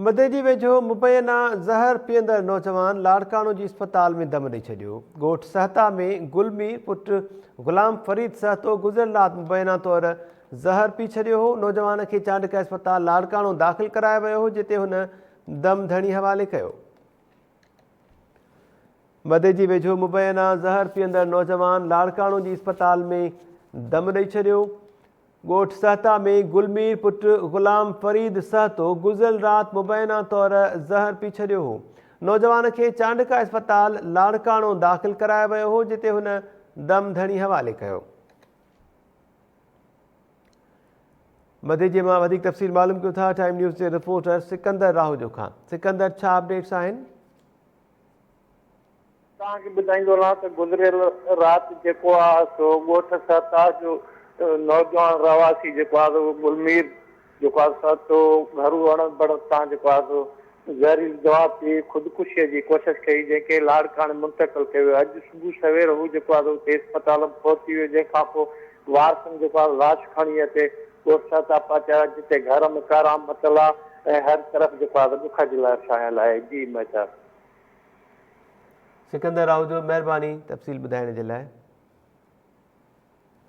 مديجي ويجهو مبينا زهر پيئندڙ نوجوان لاڙڪاڻو جي اسپتال ۾ دم ڏئي ڇڏيو. ڳوٺ سهتا ۾ گل مير پٽ غلام فريد سهتو گذريل رات مبينا طور زهر پي ڇڏيو هو. نوجوان کي چانڊڪا اسپتال لاڙڪاڻو داخل ڪرايو ويو هو جتي هن دم ڌڻي حوالي ڪيو. مديجي ويجهو مبينا زهر پيئندڙ نوجوان لاڙڪاڻو جي اسپتال ۾ دم ڏئي ڇڏيو. ڳوٺ سهتا ۾ گلمير پٽ غلام فريد سهتو گذريل رات مبينا طور زهر پي ڇڏيو هو. نوجوان کي چانڊڪا اسپتال لاڙڪاڻو داخل ڪرايو ويو هو جتي هن دم ڌڻي حوالي ڪيو. مديجي مان وڌيڪ تفصيل معلوم ڪيون ٿا ٽائيم نيوز جي رپورٽر سڪندر راهوجو کان. سڪندر ڇا اپڊيٽس آهن؟ توهان کي ٻڌائيندو هلان ته گذريل رات جيڪو آ سو ڳوٺ سهتا جو نوجوان رهواسي جيڪو آ سو گلمير جيڪو آ سهتو گهرو اڻ بڻت تان جيڪو آ سو زهريلي دوا پي خودڪشيء جي ڪوشش ڪئي جنهن کي لاڙڪاڻي منتقل ڪيو ويو اڄ صبح سوير هو جيڪو آ سو اتي اسپتال ۾ پهچي ويو جنهن کان پوء وارثن جيڪو آ لاش کڻي اتي ڳوٺ سهتا پهچايا جتي گهر ۾ ڪهرام متل آ ۽ هر طرف جيڪو آ سو ڏک جي لهر ڇانيل آهي جي مهتاب. سڪندر راهوجو مهرباني تفصيل ٻڌائڻ جي لاء.